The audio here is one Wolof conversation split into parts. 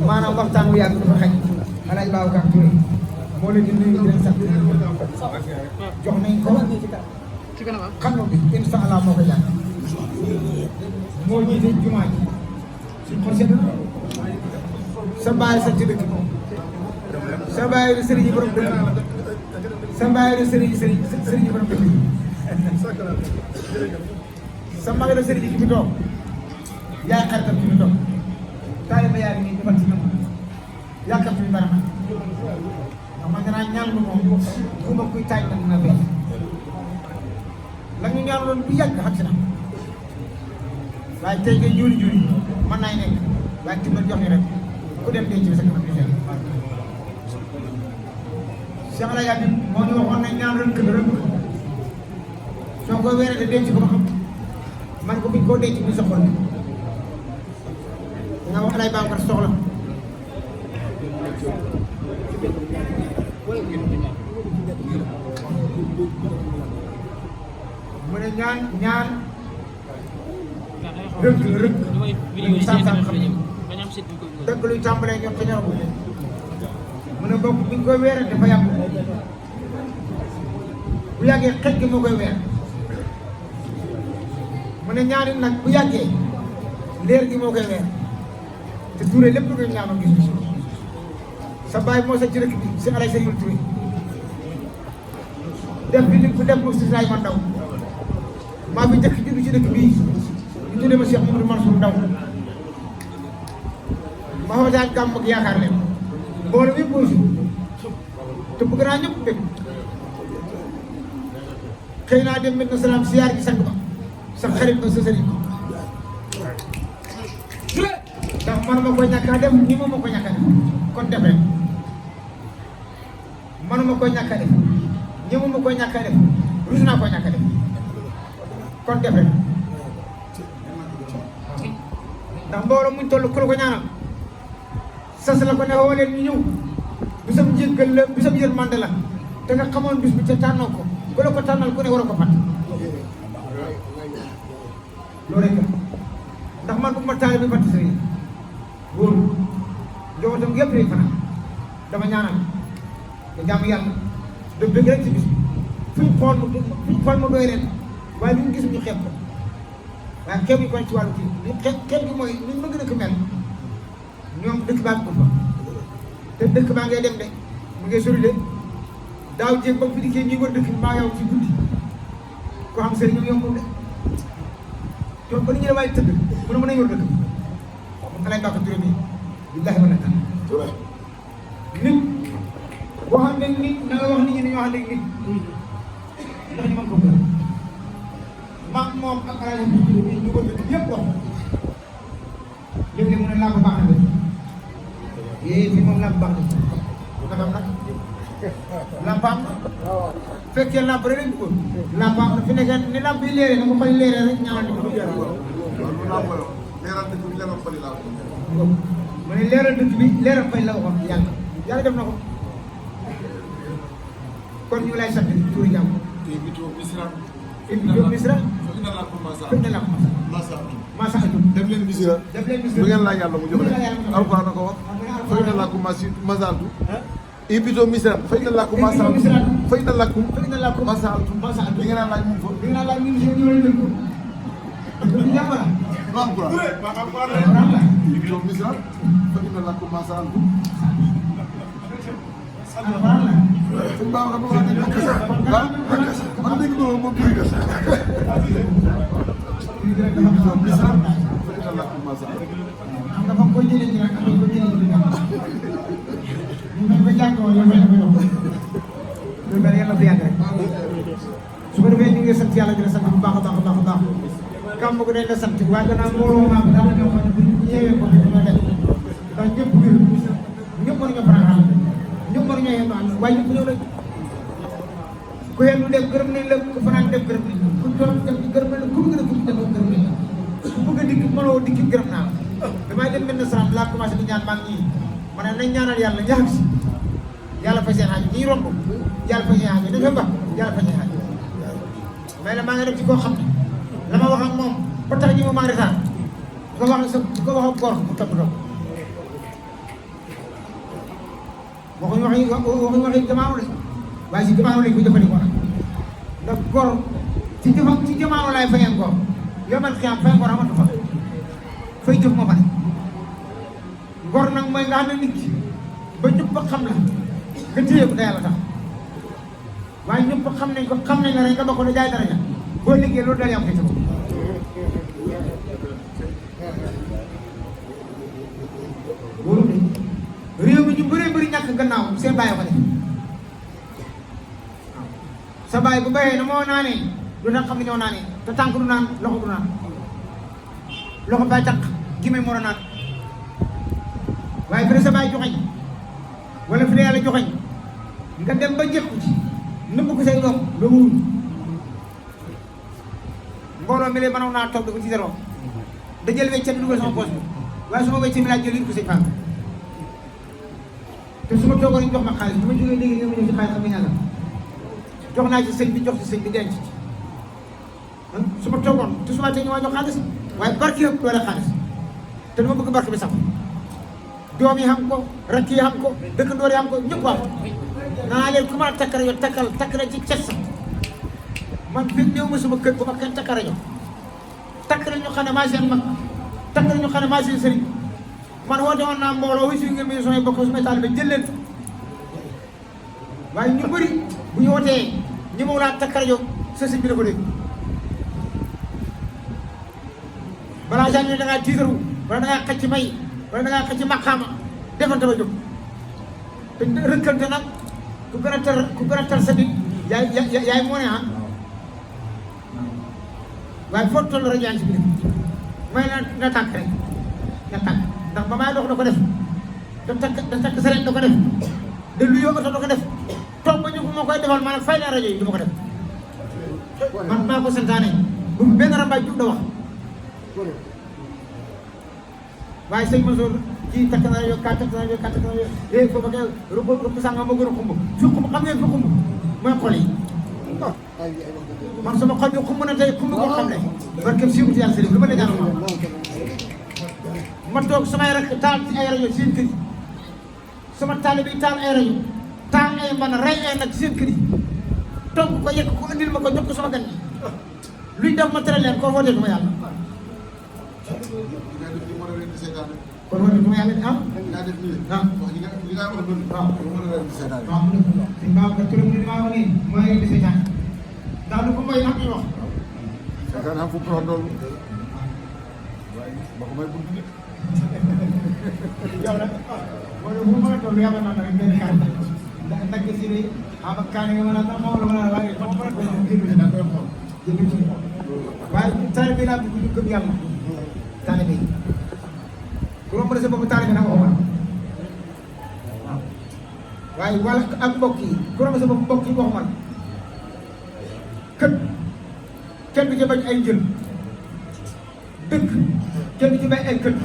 maanaam waxtaan wu yàgg dafa xaj Alaaji Babacar Touré moo leen di nuyu di leen sant jox nañ ko xam bi incha allah moo ko jàng moo jiite jumaa ji suñ ko sedd sa baay sa ci dëkk sa baay di sëriñ borom dëkk sa baay di sëriñ borom dëkk sa mag la sëriñ ki fi toog yaay xaritam ki fi toog taaliba yaa ngi nii defal ci ñoom yaakaar fi barama ndax man danaa ñaan lu moom ku ma kuy taaj nag na beex la ñu ñaan loolu bu yàgg xam si na waaye tey nga juuli mën naay nekk waaye timbal jox ñu rek ku dem denc bi sa kanam di fekk Cheikh Alaaji Habib moo ñu waxoon nañ ñaan rënk la rënk soo ko weeree denc ko ma xam man ko biñ koo denc bi sa xol nga wax Alaaji Babacar soxla mu ne ñaan rënk sam-sam xam dëgg luy tàmbalee ñoom te ñor mu ne bokk bi ñu koy weeree dafa yàgg bu yàggee xëj gi moo koy weer mu ne ñaari nag bu yàggee leer gi moo koy weer te Touré lépp lu koy ñaanoo gis gis sa baay moo sa ci rëkk bi si Alaaji Seyul Touré def bi nit ku def ko si laay ma ndaw maa fi njëkk juddu ci dëkk bii ñu tuddee ma Cheikh Mamadou Mansour Ndaw ma xaw daan gàmm ak yaakaar leen mbooloo mi posé te bëgg naa ñëpp dégg xëy naa dem Medina Salaam siyaar gi sang ba sa xarit ba sa sëriñ ndax man ma ko ñàkk a def ni ma ko ñàkk a def kon def rek manuma ko ñàkk a def ñëw ma ko ñàkk a def rus naa ko ñàkk a def kon def rek ndax mbooloo muñ toll ku la ko ñaanal sas la ko ne woo leen ñu ñëw bisam njëggal la bisam yërmande la te nga xamoon bis bi te tànnoo ko ku la ko tànnal ku ne war a ko fàtt loolu rek ndax man bu ma taale bi fàtt sëriñ wóolu njabootam yëpp rek fanaan dama ñaanal te jaamu yàlla da bëgg rek ci bis bi fu ñu xool ma doy ren waaye lu ñu gis ñu xeeb ko waaye xeeb ñu ko ci wàllu kii xeeb bi mooy ñu bëgg dëkk mel ñoom dëkk baa ko fa te dëkk baa ngay dem de mu ngay sori de daaw jéeg ba fi dikkee ñuy wër dëkk bi maa yow ci guddi ko xam sëriñ ñoom yombul de ñoom ba ni ñu la waaye tëdd mu ne mën a yor dëkk Alaaji Babacar Touré bi billaahi wala taala nit boo xam ne nit na nga wax nit ñi dañoo xam ne nit ndax ñu mën ko gën maag moom ak Alaaji Touré bi ñu ko dëkk yëpp wax léeg-léeg mu ne làmb baax na de fii moom làmb baax na nagam nag làmb am na fekkee làmb rek lañ bëggoon làmb am na fi nekkee ni làmb yi léeree na ma koy léeree rek ñaanal ni ko du jar leeral dëkk bi leeral fay laa ko. mu ne leeral dëkk bi leeral fay la waxoon yàlla def na ko kon ñu ngi lay sant tuuri jàmm. tey Bito Misra. Bito Misra. fekk na la commencé. fekk na la commencé. Massa Adjoum. dem leen Misra. dem leen Misra lu ngeen laaj yàlla mu jox leen. Alxuraan na ko wax. fekk na la commencé Masaltu. Bito Misra. fekk na la commencé. fekk na la commencé Masaltu. li ngeen laaj mu fa. li ngeen laaj ñu ngi leen ko. du jàmbara. Bito Misra. fekk na la commencé Masaltu. sëñ Ba xam nga ne dëkk sax man dégg nga moom dégg nga sax. Bito Misra. fekk na la commencé. xam nga ko jëlee ci rek am ko jëlee ci rek ñu ko jàngoo yow may yow lu mel yàlla fi yàgg rek su ko defee ñu ngi sant yàlla di la sant bu baax a baax a baax a baax kam ko dañ la sant waaye gannaaw mbooloo maa ko daal ñoo xam ne bu ñëwee ko dina def ndax ñëpp ngir ñëpp mën nga faral ñëpp mën nga yem waaye ñëpp ñëw rek ku yéen def gërëm nañ la ku fanaan def gërëm nañ ku toog def gërëm nañ la ku bëgg a def gërëm nañ la ku bëgg a dikk mënoo dikk gërëm naa la damay dem benn salaam laa commencé di ñaan maa ngi ma ne nañ ñaanal yàlla ñax si yàlla fay seen xaaj ñiy romb yàlla fay seen xaaj dafa ba yàlla fay seen xaaj mais nag maa ngi dem ci koo xam ne la ma wax ak moom ba tax ñi ma maa retaan ko wax sa ko wax ak góor mu topp doom waxi jamaano de waaye si jamaano lañ ko jëfandikoo nag ndax gor ci jamaano laay fayee ngor yomal xiyaam fay ngor amatu fa fay jëf moo fa ne ngor nag mooy nga xam ne nit ki ba ñëpp xam la nga téye ko te yàlla tax waaye ñëpp xam nañ ko xam nañ la rek nga bokk na jaay daraja boo liggéey loolu daal yam ko ci bopp loolu de réew mi ñu bëree bëri ñàkk gannaaw seen bàyyi ko def waaw sa bàyyi bu bayee na moo naanee du nag xam ne ñoo naanee te tànk du naan loxo du naan loxo bay taq gime moo naan waaye fi sa bàyyi joxañ wala fi yàlla joxañ nga dem ba jëkku ci nëbb ko say doom loolu wul mbooloo mi lee mënoon naa toog di ko ci zéro da jël weccet bi dugal sama poche bi waaye su ma weccee mi laa jël ko say fànn te su ma toogoon ñu jox ma xaalis bu ma jógee léegi nga ma ñëw ci xaalis xam nga ñaata jox naa ci sëñ bi jox ci sëñ bi denc ci su ma toogoon te su ma tee ñu waa jox xaalis waaye barke yëpp doole xaalis te dama bëgg barke bi sax doom yi xam ko rakk yi xam ko dëkkandoor yi xam ko ñëpp wax naa leen ku ma takk rajo takk na ci cet sax man fi ñëw ma sama kër bu ma kenn takk rajo takk na ñu xam ne maa seen mag takk na ñu xam ne maa seen sëriñ man woote woon naa mbooloo wi si ngeen mi samay bokk su may taalibe jël leen waaye ñu bëri bu ñu wootee ñi ma laa takk rajo sa sëñ bi la ko dégg balaa jàng ne da ngaa tiitaru wala da ngaa xëcc may wala da ngaa xëcc maqaama defante ba jóg te rëkkante nag ku gën a tar sa nit yaay moo ne ah waaye foo toll rek yaa ngi si biir may na tàkk rek na tàkk ndax ba may dox da ko def da takk sareet da ko def de lu yoo oto da ko def toog ba ñu moo koy defal maanaam fay na rajo yi du ma ko def man maa ko santaane bu benn rambaay jub da wax waaye sëñ Mansour kii takk na rajo kaa takk na rajo kaa takk na rajo léegi foofu ak rupp sànga moo gën a xumb fi xumb xam ngeen fi xumb mooy xol yi man sama xol bi xumb na tey xumb koo xam ne barke siiwut yàlla sëriñ lu ma la ñaan ma toog samay rek taal ci ay rajo seen kër yi sama taali bi taal ay rajo taal ay mën a rey ay nag seen kër yi togg ko yekk ko andil ma ko jox ko sama gan yi luñ def ma tere leen koo wootee du ma yàlla kon wala du ma yàlla di am waaw suñ baax ka turam ni maa wax nii mooy leen di seetaan ndax lu ko mooy nag ñu wax seetaan xam fu prox dool ba ko may bunt nit yow nag moo ne bu ma mën a toll yàlla naa rek benn kaan nag si ni ama kaane nga mën a tax la mën a waaye dama mën a toll jënd si nag xool jënd ci waaye taale bi laa bëgg ñu gëm yàlla taale bi ku romb na sa bopp taale bi nag waxuma waaw waaye wala ak mbokk yi ku romb sa bopp mbokk yi waxuma kët kenn du ci bañ ay njël dëkk kenn du ci bañ ay kët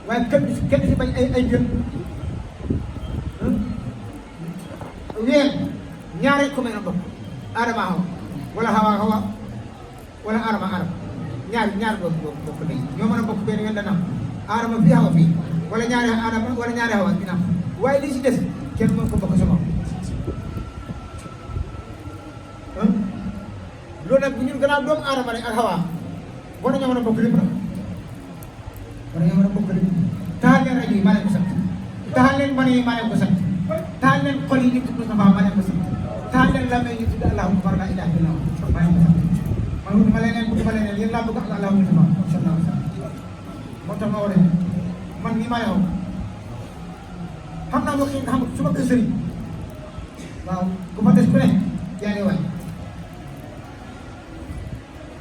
waaye kenn du ci bañ ay njël weer ñaari ko mën a bokk Adama Hawa wala Hawa wala Adama ñaari bokk day ñoo mën a bokk benn yoon dana am Adama fii Hawa fii wala ñaari Adama wala ñaari Hawa dina am waaye li si des kenn mën ko bokk sa bopp loolu nag bu ñun gannaaw doomu Adama rek ak Hawa war nañoo mën a bokk lépp nag war nañoo mën a bokk lépp taal leen rajo yi maa leen ko sant taal leen mane yi maa leen ko sant taal leen xol yi ñu tudd Moustapha maa leen ko sant taal leen la may ñu tudd Allahu akbar la ilaha illallah maa leen ko sant man bëgguma leneen yéen laa bëgg ak Allahu Mustafa incha allah moo tax ma war a man nii maa yow xam naa wax yi nga xam su ma kër sëriñ waaw ku ma des ku ne yaa ngi waay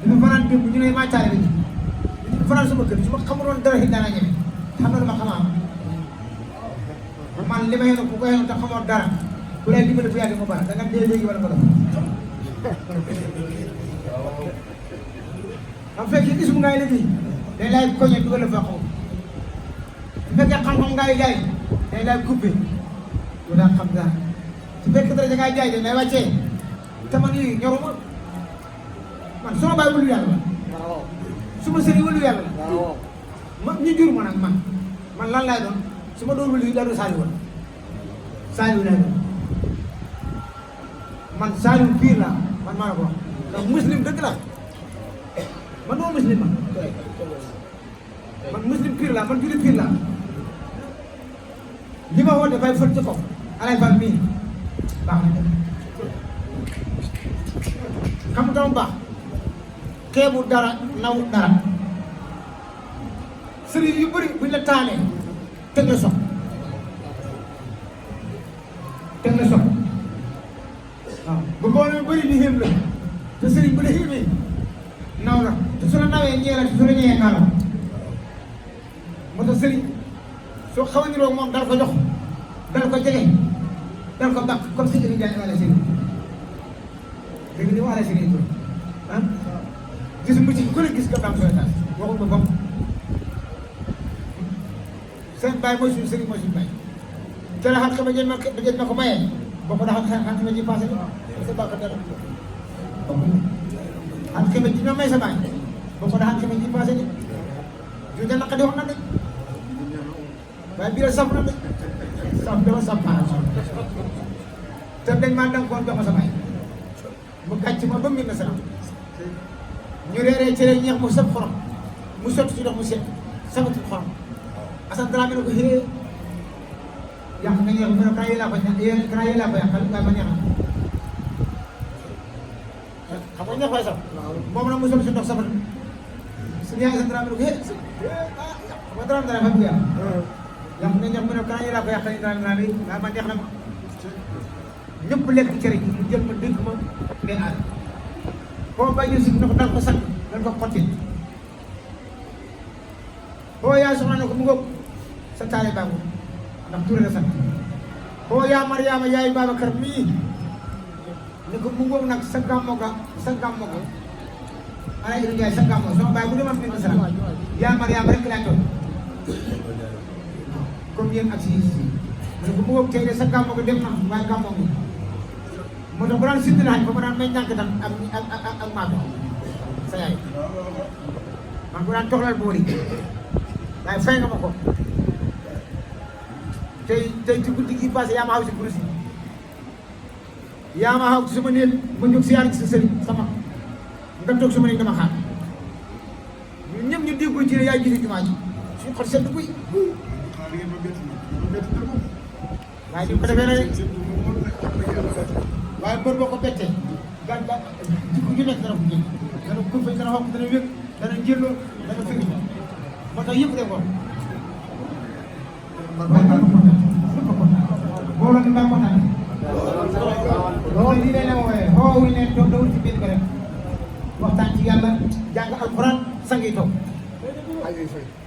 dina fanaan démb ñu ne maa caale bi ñu fanaan sama kër su ma xamuloon dara it daanaa ñeme xam na lu ma xamaa man li ma yéene ku ko yéene te xamoo dara ku lay dimbali bu yàgg mu baax da nga dee léegi wala ko def am fekkee ismu ngay liggéey day laay koñe dugal la fa xaw su fekkee xam-xam ngay jaay day laay coupé yow daa xam dara su fekkee dara da ngay jaay day lay wàccee te man yii ñoruma man sama baay wëlu yàlla la suma sëriñ wëlu yàlla la man ñu jur ma nag man lan laay doon su ma doon wëlu yi daa doon saali woon Saliou laa gëm man Saliou pire la man maa la ko wax ndax muslim dëgg la man doo muslim man muslim pire la man jullit pire la li ma woote fay fël ci kaw alay fal mii baax na xam nga baax xeebu dara naw dara sëriñ yu bëri buñ la taalee teg la sox waaw bu mbooloo bëri di xéem la te sëriñ bu la xéemee naw la te su la nawee ñee la te su la ñëwee naa la moo tax sëriñ soo xaw a niroo moom dal ko jox dal ko jege dal ko bàq comme si Ely Ndiaye wala sëriñ léegi ni wala sëriñ tur ah gis mu ci ku la gis nga daam sooy taas waxul ba bopp seen baay mooy suñu sëriñ mooy suñu baay te la xam xama jën ma ko mayee boo ko daxal xam xama ji passé sa bàq dara xam xama ji ñoo may sa baay boo ko daxal xama ji passé ni ju da naqadi wax na de waaye biir saf na de saf dama saf te dañ maa danga koon jox ma sa baay mu gàcc ma ba mbir na salaam ñu reeree cere ñeex mu sëb xorom mu sotti ci ndox mu set sabati xorom asan dara mi ne ko xée yàq nga ñeex mu ne kanaa yéelaa ko yàqal waaye ma neexal xam nga ñeex fay saf moom nag mu sotti ci ndox sabati su ñeex asan dara mi ne ko xée xam nga dara fa bëgg yàq yàq nga ñeex mu ne kanaa yéelaa ko yàqal dara mi waaye ma neex na ma ñëpp lekk cere gi mu jël ma dégg ma ngay aar boo bàyyi si ne ko dal ko sakk dal ko xottil boo yaa soxna ne ko mu ngoog sa taale baabu ndax Touré la sakk boo yaa Mariama yaay Babacar mii ne ko mu ngoog nag sa gàmmo ga ala Ely Ndiaye sa gàmmo sama baay bu demam bi masala yaa Mariama rek laa toog comme yéen ak si mu ne ko mu ngoog tey de sa gàmmo ga dem na waaye gàmmo gi moo tax bu daan sindi laaj ba mu daan may ñàkk tam ak maato sa yaay man bu daan toxlal boori waaye fay nga ma ko tey ci guddi gi passé yaa ma xaw si kursi yaa ma xaw ci sama néeg ma jóg siyaar ci sa sëriñ sama nga toog sama néeg dama xaar ñun ñëpp ñu déggoo ci ne yaay jiite jumaa ji suñu xol sedd guy waaye ñu ko defee rek waaye bër boo ko bettee gan jikko ju nekk dana ko jël dana ko fay dana xonk dana wér dana njëlloo dana firi moo tax yëpp de ko booloo ni mbaa kontaan loolu lii lay la wooyee xoowi ne doom dawul ci biir ko rek waxtaan ci yàlla jàng alxuraan sangi toog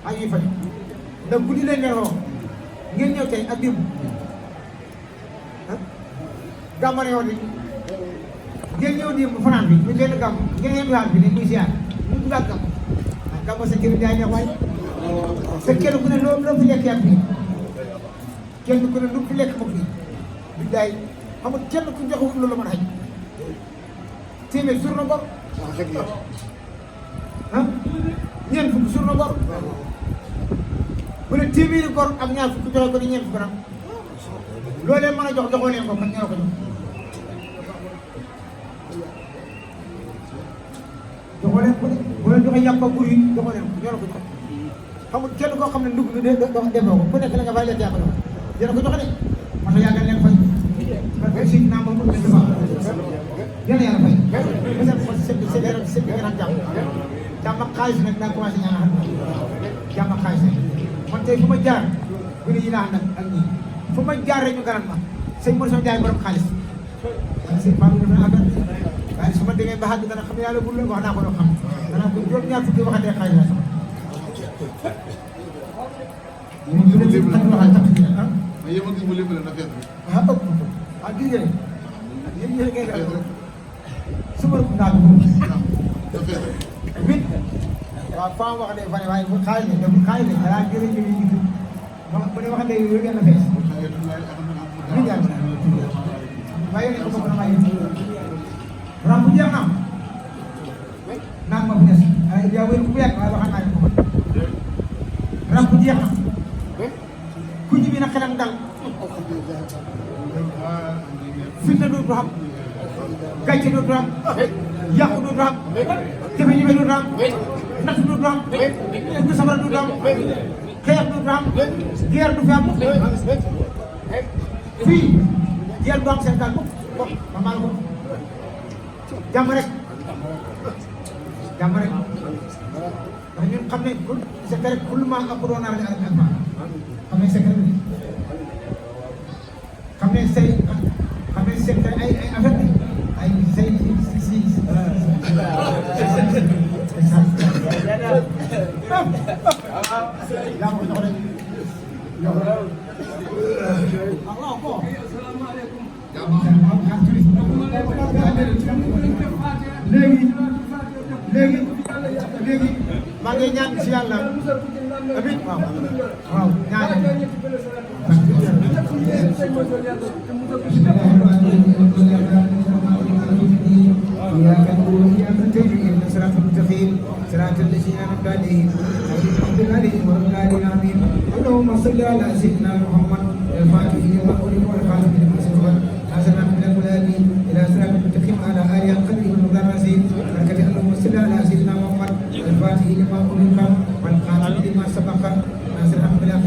ay yuy fay ndax guddi leen ne xoo ngeen ñëw tey ak démb gàmmu ne woon ni ngeen ñëw démb fanaan bi ñu leen gàmm ngeen yem yaat bi ne muy ziar ñu duggaat gàmm waaye gàmmu sa kër jaay ne waay sa kenn ku ne loo fi lekk yàq bi kenn ku ne lu fi lekk moom bi du jaay xamul kenn ku joxewut loolu mën a xaj téeméer sur na gor ah ñeent fukk sur na gor bu ne téeméeri gor ak ñaar fukk joxe ko di ñeent fukk nag loo leen mën a jox joxoo leen ko man ñoo ko jox joxoo leen ko de bu leen joxe yàpp ak bur yi joxoo leen ko ñoo la ko jox xamul kenn koo xam ne ndugg bi defoo ko ku nekk la nga fay lekk yaa ko jox yéen a ko joxe de moo tax yàggal leen fay parce que si naa moom mën nañu baax yéen a yàlla fay peut-être que seen bi ngeen am jàmm ak xaalis nag naa commencé ñaan jàmm ak xaalis man tey fu ma jaar bu ne yi naa ànd ak ñii fu ma jaar rek ñu garan ma sëñ Mor Sow Ndiaye borom xaalis waaye sëñ Fallou def na àggal waaye su ma demee ba xàgg dana xam ne yàlla bul la wax naa ko loo xam danaa ko juróom-ñaar fukki waxatee xaalis la soxla ñu ngi leen di waxal tax ci ah mais yow gis mu lépp la na fees rek. ah ëpp ah gis ngeen yéen ñëwee ngay def suba naa ko moom na fees rek. wit waaw faa wax de fa ne waaye xaalis ne dafa xaalis ne danaa jërëjëf yi gis wax bu ne wax de yooyu ngeen na fees li jaar waaye yéen ko bokk na waaye ram bu jeex na naan ma bu des ay yaa wér bu yàgg waaye waxaan naa ko ram bu jeex na ku ji bi na xelam dal fitna dootu am gàcce dootu am yàqu dootu am jafe-jafe dootu am natt dootu am ubbi sabara dootu am xeex dootu am guerre du fi am fii guerre du am Sénégal bopp ma maa ko jàmm rek ndax ñun xam ne secret kullu ma aquluna ala al-alma xam ne secret bi xam ne say xam ne secret ay affaire ay say si yaa ko jox rek léegi maa ngi ñaan ci yàlla amiin waaw ñaan إياك نعبد وإياك نستعين اهدنا الصراط المستقيم صراط الذين أنعمت عليهم غير المغضوب عليهم ولا الضالين آمين اللهم صل على سيدنا محمد الفاتح لما أغلق والخاتم لما سبق حسنا من الهدى إلى صراط المستقيم على آله قدره والمقدار العظيم بركة اللهم صل على سيدنا محمد الفاتح لما أغلق والخاتم لما سبق ناصر الحق بالحق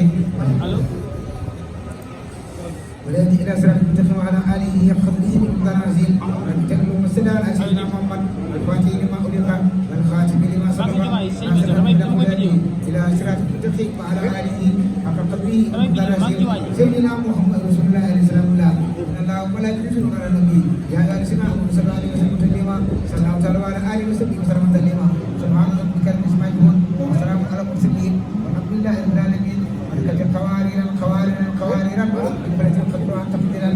والذي إلى صراط المستقيم وعلى آله قدره والمقدار العظيم بركة اللهم صل على سيدنا محمد الفاتح لما أغلق والخاتم لما سبق ناصر الحق بالحق إلى صراط المستقيم وعلى آله حق قدره والمقدار العظيم سيدنا محمد رسول الله عليه السلام الله إن الله وملائكته على النبي يا أيها الذين آمنوا صلوا عليه وسلموا تسليما صلى الله تعالى على آله وصحبه وسلم تسليما سبحان ربك رب العزة عما يصفون وسلام على المرسلين والحمد لله رب العالمين بركة القوارير بالبلد القدر تقديرا